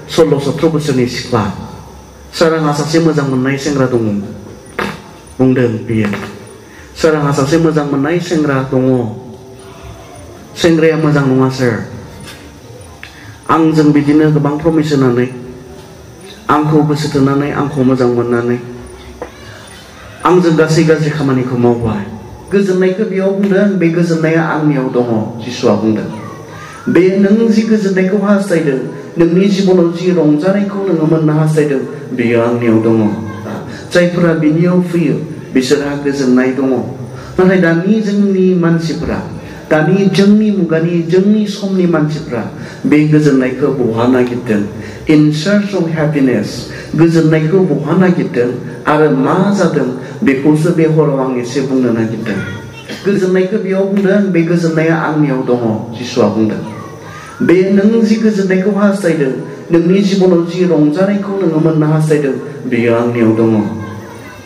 16-17 बोसोरनि सिख्ला सोर आंहा सासे मोजां मोननाय सेंग्रा दङ बुंदों बियो सोर आंहा सासे मोजां मोननाय सेंग्रा दङ सेंग्राया मोजां नङा सोर आंजों बिदिनो गोबां प्रमिस होनानै आंखौ गोसो थोनानै आंखौ मोजां मोननानै आंजों गासै गाज्रि खामानिखौ मावबाय गोजोननायखौ बेयाव बुंदों बे गोजोननाया आंनियाव दङ जिसुआ बुंदों बे नों जि गोजोननायखौ हास्थायदों नोंनि जिबनाव जि रंजानायखौ नोङो मोननो हास्थायदों बेयो आंनियाव दङ जायफोरा बिनियाव फैयो बिसोरहा गोजोननाय दङ नाथाय दानि जोंनि मानसिफोरा दानि जोंनि मुगानि जोंनि समनि मानसिफोरा बे गोजोननायखौ बहा नागिरदों इन सार्च अफ हेपिनेस गोजोननायखौ बहा नागिरदों आरो मा जादों बेखौसो बे हराव आं एसे बुंनो नागिरदों गोजोननायखौ बेयाव बुंदों बे गोजोननाया आंनियाव दङ जिसुआ बुंदों बे नों जि गोजोननायखौ हास्थायदों नोंनि जिबनाव जि रंजानायखौ नोङो मोननो हास्थायदों बेयो आंनियाव दङ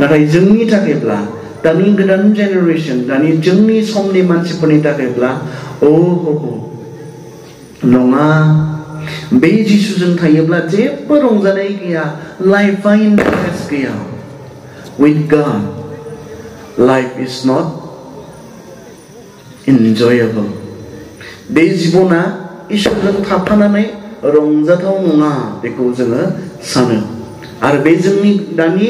नाथाय जोंनि थाखायब्ला दानि गोदान जेनेरेसन दानि जोंनि समनि मानसिफोरनि थाखायब्ला नङा बे जिसुजों थायोब्ला जेबो रंजानाय गैया लाइफआ इन्टारेस्ट गैया with God life is not enjoyable बे जिबना इसोरजों थाफानानै रंजाथाव नङा बेखौ जोङो सानो आरो बे दानि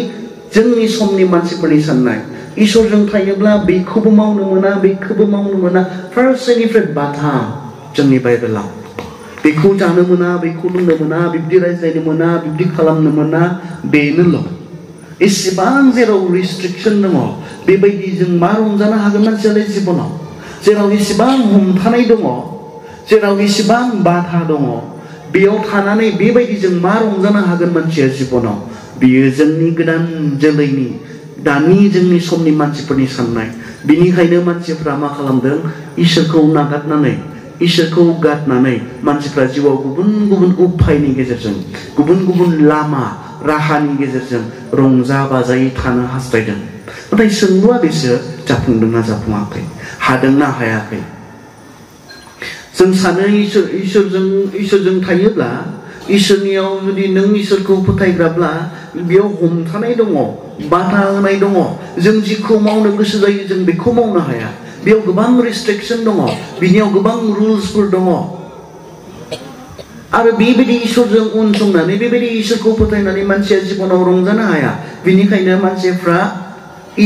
जोंनि समनि मानसिफोरनि साननाय इसोरजों थायोब्ला बेखौबो मावनो मोना बेखौबो मावनो मोना फारसेनिफ्राय बाधा जोंनि बाइबेलाव बेखौ जानो मोना बेखौ लोंनो मोना बिब्दि रायज्लायनो मोना बिब्दि खालामनो मोना बेनोल' एसेबां जेराव रिस्ट्रिक्सन दङ बेबायदि जों मा रंजानो हागोन मानसियालाय जिबनाव जेराव एसेबां हमथानाय दङ जेराव एसेबां बाधा दङ बेयाव थानानै बेबायदि जों मा रंजानो हागोन मानसिया जिबनाव बियो जोंनि गोदान जोलैनि दानि जोंनि समनि मानसिफोरनि साननाय बिनिखायनो मानसिफ्रा मा खालामदों इसोरखौ नागारनानै इसोरखौ गारनानै मानसिफ्रा जिउआव गुबुन गुबुन उपायनि गेजेरजों गुबुन गुबुन लामा राहानि गेजेरजों रंजा बाजायै थानो हास्थायदों नाथाय सोंलुआ बिसोर जाफुंदोंना जाफुङाखै हादोंना हायाखै जों सानो इसोरजों थायोब्ला इसोरनियाव जुदि नों इसोरखौ फोथायग्राब्ला बेयाव हमथानाय दङ बाधा होनाय दङ जों जिखौ मावनो गोसो जायो जों बेखौ मावनो हाया बेयाव गोबां रेस्ट्रिक्सन दङ बिनियाव गोबां रुल्सफोर दङ आरो बेबायदि इसोरजों उनसंनानै बेबायदि इसोरखौ फोथायनानै मानसिया जिबनाव रंजानो हाया बिनिखायनो मानसिफ्रा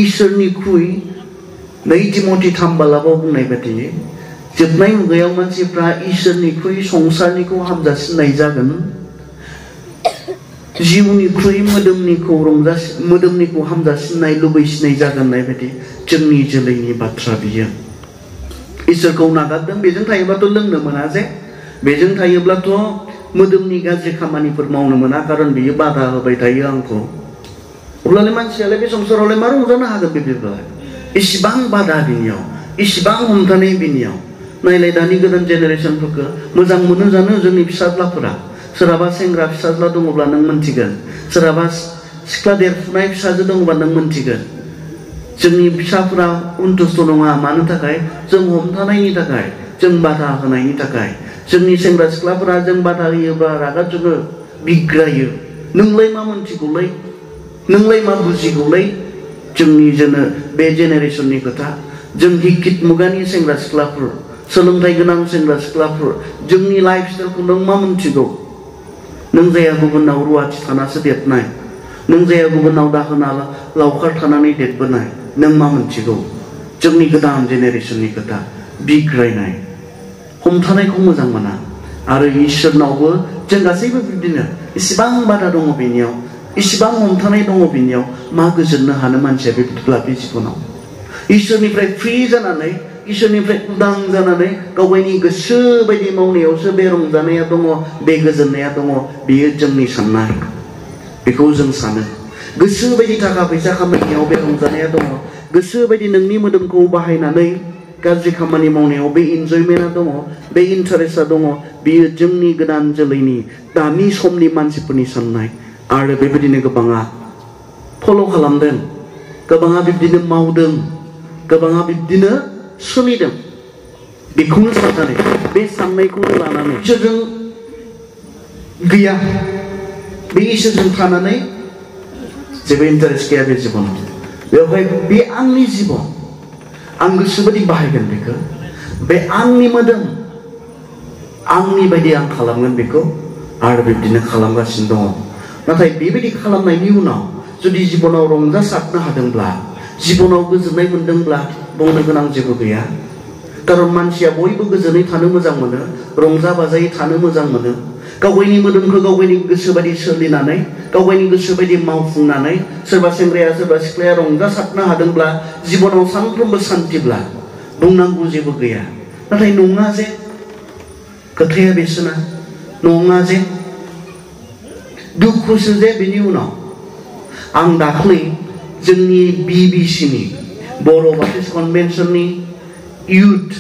इसोरनिख्रुइ 2 तिमथि 3:12 बुंनाय बायदि जोबनाय मुगायाव मानसिफ्रा इसोरनिख्रुइ संसारनिखौ हामजासिननाय जागोन जिउनिख्रुइ मोदोमनिखौ हामजासिननाय लुबैसिननाय जागोन होननाय बायदि जोंनि जोलैनि बाथ्रा बियो इसोरखौ नागारदों बेजों थायोब्लाथ' लोंनो मोना जे बेजों थायोब्लाथ' मोदोमनि गाज्रि खामानिफोर मावनो मोना खारन बियो बाधा होबाय थायो आंखौ अब्लालाय मानसियालाय बे संसारावलाय मा रंजानो हागोन बेबायदिब्ला इसिबां बाधा बिनियाव इसिबां हमथानाय बिनियाव नायलाय दानि गोदान जेनेरेसनफोरखौ मोजां मोनो जानो जोंनि फिसाज्लाफोरा सोरहाबा सेंग्रा फिसाज्ला दङब्ला नों मोनथिगोन सोरहाबा सिख्ला देरफुनाय फिसाजो दङब्ला नों मोनथिगोन जोंनि फिसाफोरा उन्थुस्थ' नङा मानो थाखाय जों हमथानायनि थाखाय जों बाधा होनायनि थाखाय जोंनि सेंग्रा सिख्लाफोरा जों बाधा होयोब्ला रागा जोङो बिग्रायो नोंलाय मा मोनथिगौलै नोंलाय मा बुजिगौलै जोंनि बे जेनेरेसननि खोथा जों हिकित मुगानि सेंग्रा सिख्लाफोर सोलोंथाइ गोनां सेंग्रा सिख्लाफोर जोंनि लाइफ स्टाइलखौ नों मा मोनथिगौ नों जाया गुबुनाव रुवाथि थानासो देरनाय नों जाया गुबुनाव दाहोना लावखार थानानै देरबोनाय नों मा मोनथिगौ जोंनि गोदान जेनेरेसननि खोथा बिग्रायनाय हमथानायखौ मोजां मोना आरो इसोरनावबो जों गासैबो बिदिनो इसिबां बाधा दङ बेनियाव इसिबां हमथानाय दङ बेनियाव मा गोजोननो हानो मानसिया बेबायदिब्ला बे जिबनाव इसोरनिफ्राय फ्रि जानानै इसोरनिफ्राय उदां जानानै गावगायनि गोसो बायदि मावनायावसो बे रंजानाया दङ बे गोजोननाया दङ बेयो जोंनि साननाय बेखौ जों सानो गोसो बायदि थाखा फैसा खामायनायाव बे रंजानाया दङ गोसो बायदि नोंनि मोदोमखौ बाहायनानै गाज्रि खामानि मावनायाव बे इनजयमेन्टआ दङ बे इन्टारेस्टआ दङ बेयो जोंनि गोदान जोलैनि दानि समनि मानसिफोरनि साननाय आरो बेबायदिनो गोबाङा फल' खालामदों गोबाङा बिब्दिनो मावदों गोबाङा बिब्दिनो सोलिदों बेखौनो साननानै बे साननायखौनो लानानै इसोरजों गैया बे इसोरजों थानानै जेबो इन्टारेस्ट गैया बे जिबनाव बेवहाय बे आंनि जिबन आं गोसोबायदि बाहायगोन बेखौ बे आंनि मोदोम आंनि बायदि आं खालामगोन बेखौ आरो बिब्दिनो खालामगासिनो दङ नाथाय बेबायदि खालामनायनि उनाव जुदि जिबनाव रंजासारनो हादोंब्ला जिबनाव गोजोननाय मोनदोंब्ला बुंनो गोनां जेबो गैया कारन मानसिया बयबो गोजोनै थानो मोजां मोनो रंजा बाजायै थानो मोजां मोनो गावगायनि मोदोमखौ गावगायनि गोसो बायदि सोलिनानै गावगायनि गोसो बायदि मावफुंनानै सोरबा सेंग्राया सोरबा सिख्लाया रंजासारनो हादोंब्ला जिबनाव सानफ्रोमबो सान्थिब्ला बुंनांगौ जेबो गैया नाथाय नङा जे खोथाया बेसोना नङा जे दुखुसो जे बेनि उनाव आं दाख्लै जोंनि बिबिसिनि बर' बाप्टिस्ट कनभेन्सननि youth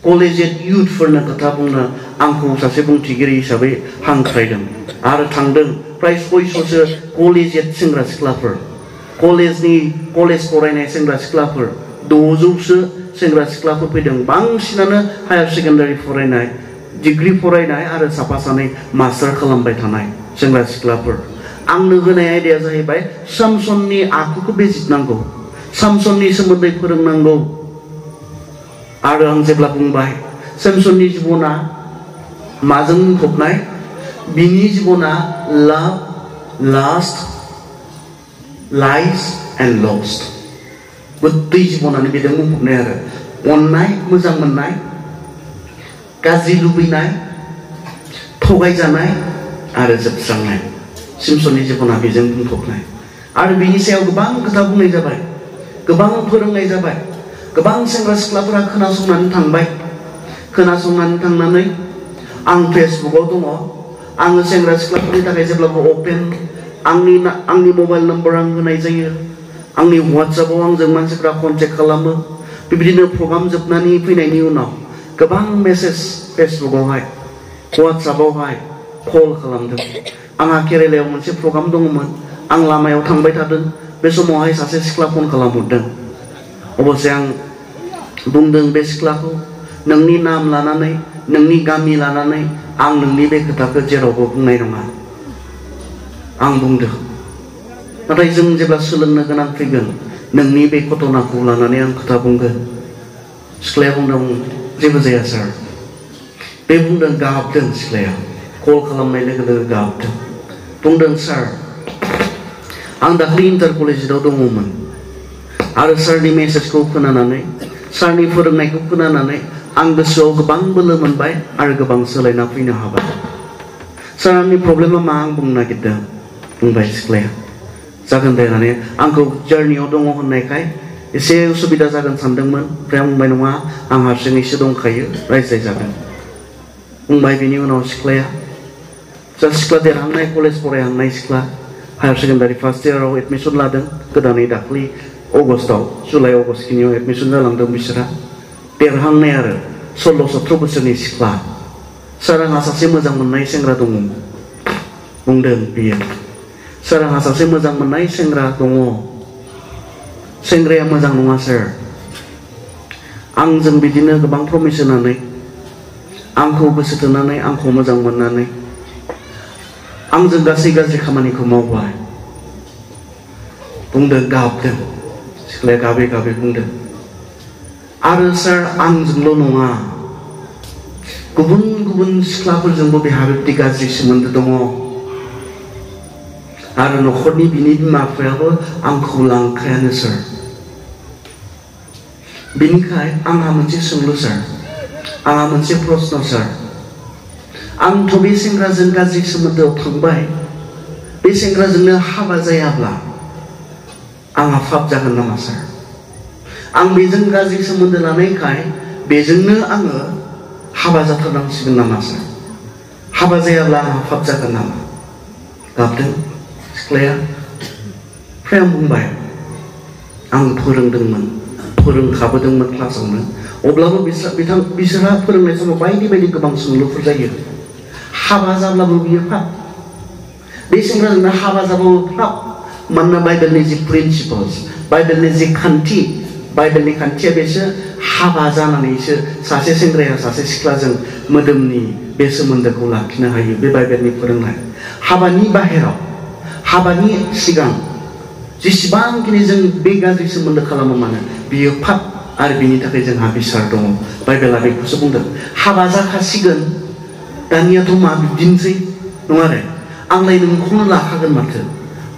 कलेजियेट youthफोरनो खोथा बुंनो आंखौ सासे बुंथिगिरि हिसाबै हांख्रायदों आरो थांदों प्राय 600सो कलेजियेट सेंग्रा सिख्लाफोर कलेज फरायनाय सेंग्रा सिख्लाफोर 600सो सेंग्रा सिख्लाफोर फैदों बांसिनानो हायार सेकेन्डारि फरायनाय डिग्री फरायनाय आरो साफा सानै मास्टार खालामबाय थानाय सेंग्रा सिख्लाफोर आंनो होनाय आयदाया जाहैबाय सामसननि आखुखौ बिजिरनांगौ सामसननि सोमोन्दै फोरोंनांगौ आरो आं जेब्ला बुंबाय सामसननि जिबना माजों बुंफबनाय बिनि जिबना लाभ लास्ट लाइस एन्ड लस्ट गत्तै जिबनानो बेजों बुंफबनाय आरो अननाय मोजां मोननाय गाज्रि लुबैनाय थगायजानाय आरो जोबस्रांनाय सिमसननि जिबना बेजों बुंफबनाय आरो बिनि सायाव गोबां खोथा बुंनाय जाबाय गोबां फोरोंनाय जाबाय गोबां सेंग्रा सिख्लाफोरा खोनासंनानै थांबाय खोनासंनानै थांनानै आं फेसबुकआव दङ आङो सेंग्रा सिख्लाफोरनि थाखाय जेब्लाबो अपेन आंनि मबाइल नम्बर आं होनाय जायो आंनि WhatsAppआव आंजों मानसिफ्रा कन्टेक्ट खालामो बेबायदिनो प्रग्राम जोबनानै फैनायनि उनाव गोबां मेसेज फेसबुकआवहाय WhatsAppआवहाय कल खालामदों आंहा केरेलायाव मोनसे प्रग्राम दङमोन आं लामायाव थांबाय थादों बे समावहाय सासे सिख्ला फन खालामहरदों अबसे आं बुंदों बे सिख्लाखौ नोंनि नाम लानानै नोंनि गामि लानानै आं नोंनि बे खोथाखौ जेरावबो बुंनाय नङा आं बुंदों नाथाय जों जेब्ला सोलोंनो गोनां फैगोन नोंनि बे घटनाखौ लानानै आं खोथा बुंगोन सिख्लाया बुंदों जेबो जाया सार बे बुंदों गाबदों सिख्लाया कल खालामनाय लोगो लोगो गाबदों बुंदों सार आं दाख्लै इन्टार कलेजियेटआव दङमोन आरो सारनि मेसेजखौ खोनानानै सारनि फोरोंनायखौ खोनानानै आं गोसोआव गोबां बोलो मोनबाय आरो गोबां सोलायना फैनो हाबाय सार आंनि प्रब्लेमा मा आं बुंनो नागिरदों बुंबाय सिख्लाया जागोन दे होननानै आंखौ जार्नियाव दङ होननायखाय एसे उसुबिदा जागोन सानदोंमोन ओमफ्राय आं बुंबाय नङा आं हारसिङैसो दंखायो रायज्लायजागोन बुंबाय बेनि उनाव सिख्लाया जा सिख्ला देरहांनाय कलेज फरायहांनाय सिख्ला हायार सेकेन्डारि फार्स्ट इयाराव एडमिसन लादों गोदानै दाख्लै अगस्टआव जुलाइ अगस्ट खिनियाव एडमिसन जालांदों बिसोरहा देरहांनाय आरो 16-17 बोसोरनि सिख्ला सार आंहा सासे मोजां मोननाय सेंग्रा दङ बुंदों बियो सार आंहा सासे मोजां मोननाय सेंग्रा दङ सेंग्राया मोजां नङा सार आंजों बिदिनो गोबां प्रमिस होनानै आंखौ गोसो थोनानै आंखौ मोजां मोननानै आंजों गासै गाज्रि खामानिखौ मावबाय बुंदों गाबदों सिख्लाया गाबै गाबै बुंदों आरो सार आंजोंल' नङा गुबुन गुबुन सिख्लाफोरजोंबो बेहा बेबायदि गाज्रि सोमोन्दो दङ आरो न'खरनि बिनि बिमा बिफायाबो आंखौ लांखायानो सार बिनिखाय आंहा मोनसे सोंलु सार आंहा मोनसे प्रश्न सार आंथ' बे सेंग्राजों गाज्रि सोमोन्दोआव थांबाय बे सेंग्राजोंनो हाबा जायाब्ला आंहा पाप जागोन नामा सार आं बेजों गाज्रि सोमोन्दो लानायखाय बेजोंनो आङो हाबा जाथारनांसिगोन नामा सार हाबा जायाब्ला आंहा पाप जागोन नामा गाबदों सिख्लाया ओमफ्राय आं बुंबाय आं फोरोंदोंमोन फोरोंखाबोदोंमोन क्लासावनो अब्लाबो बिसोरहा फोरोंनाय समाव बायदि बायदि गोबां सोंलुफोर जायो हाबा जाब्लाबो बियो पाप बे सेंग्राजोंनो हाबा जाबाबो पाप मानोना बाइबेलनि जि प्रिन्सिपल्स बाइबेलनि जि खान्थि बाइबेलनि खान्थिया बेसो हाबा जानानैसो सासे सेंग्राया सासे सिख्लाजों मोदोमनि बे सोमोन्दोखौ लाखिनो हायो बे बाइबेलनि फोरोंनाय हाबानि बाहेराव हाबानि सिगां जेसेबांखिनि जों बे गाज्रि सोमोन्दो खालामो मानो बियो पाप आरो बिनि थाखाय जोंहा बिसार दङ बाइबेला बेखौसो बुंदों हाबा जाखासिगोन दानियाथ' मा बिदिनोसै नङा आरो आंलाय नोंखौनो लाखागोन माथो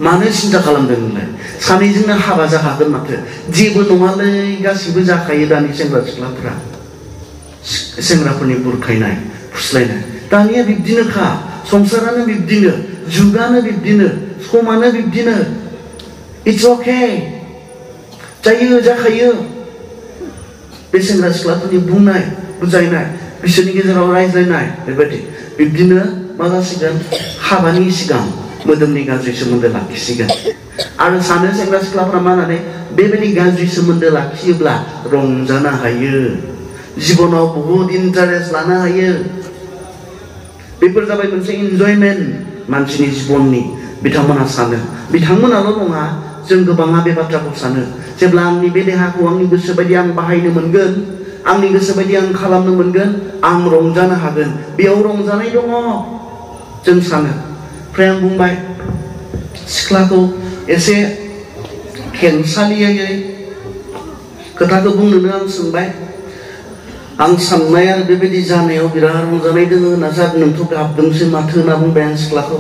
मानो सिन्था खालामदों नोंलाय सानैजोंनो हाबा जाखागोन माथो जेबो नङालै गासिबो जाखायो दानि सेंग्रा सिख्लाफोरा सेंग्राफोरनि बुरखायनाय फुस्लायनाय दानिया बिब्दिनोखा संसारानो बिब्दिनो जुगानो बिब्दिनो समानो बिब्दिनो इट्स अके जायो जाखायो बे सेंग्रा सिख्लाफोरनि बुंनाय बुजायनाय बिसोरनि गेजेराव रायज्लायनाय बेबायदि बिब्दिनो मा जासिगोन हाबानि सिगां मोदोमनि गाज्रि सोमोन्दो लाखिसिगोन आरो सानो सेंग्रा सिख्लाफोरा मा होननानै बेबायदि गाज्रि सोमोन्दो लाखियोब्ला रंजानो हायो जिबनाव बहुद इन्टारेस्ट लानो हायो बेफोर जाबाय मोनसे इन्जयमेन्ट मानसिनि जिबननि बिथांमोना सानो बिथांमोनाल' नङा जों गोबाङा बे बाथ्राखौ सानो जेब्ला आंनि बे देहाखौ आंनि गोसो बायदि आं बाहायनो मोनगोन आंनि गोसो बायदि आं खालामनो मोनगोन आं रंजानो हागोन बेयाव रंजानाय दङ जों सानो ओमफ्राय आं बुंबाय सिख्लाखौ एसे खेंसालियायै खोथाखौ बुंनोनो आं सोंबाय आं साननाय आरो बेबायदि जानायाव बिराद रंजानाय दङ होनना जादों नोंथ' गाबदोंसो माथो होनना बुंबाय आं सिख्लाखौ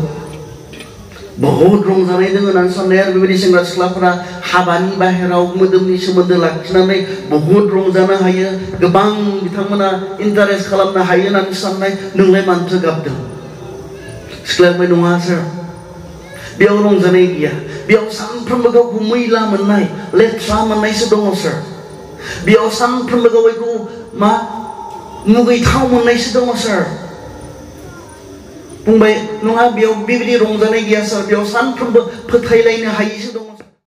बहुद रंजानाय दङ होननानै साननाय आरो बेबायदि सेंग्रा सिख्लाफोरा हाबानि बाहेराव मोदोमनि सोमोन्दो लाखिनानै बहुद रंजानो हायो गोबां बिथांमोना इन्टारेस्ट खालामनो हायो होननानै साननाय नोंलाय मानोथो गाबदों सिख्लाया बुंबाय नङा सार बेयाव रंजानाय गैया बेयाव सानफ्रोमबो गावखौ मैला मोननाय लेथ्रा मोननायसो दङ सार बेयाव सानफ्रोमबो गावखौ मा मुगैथाव मोननायसो दङ सार बुंबाय नङा बेयाव बेबायदि रंजानाय गैया सार बेयाव सानफ्रोमबो फोथायलायनो हायैसो दङ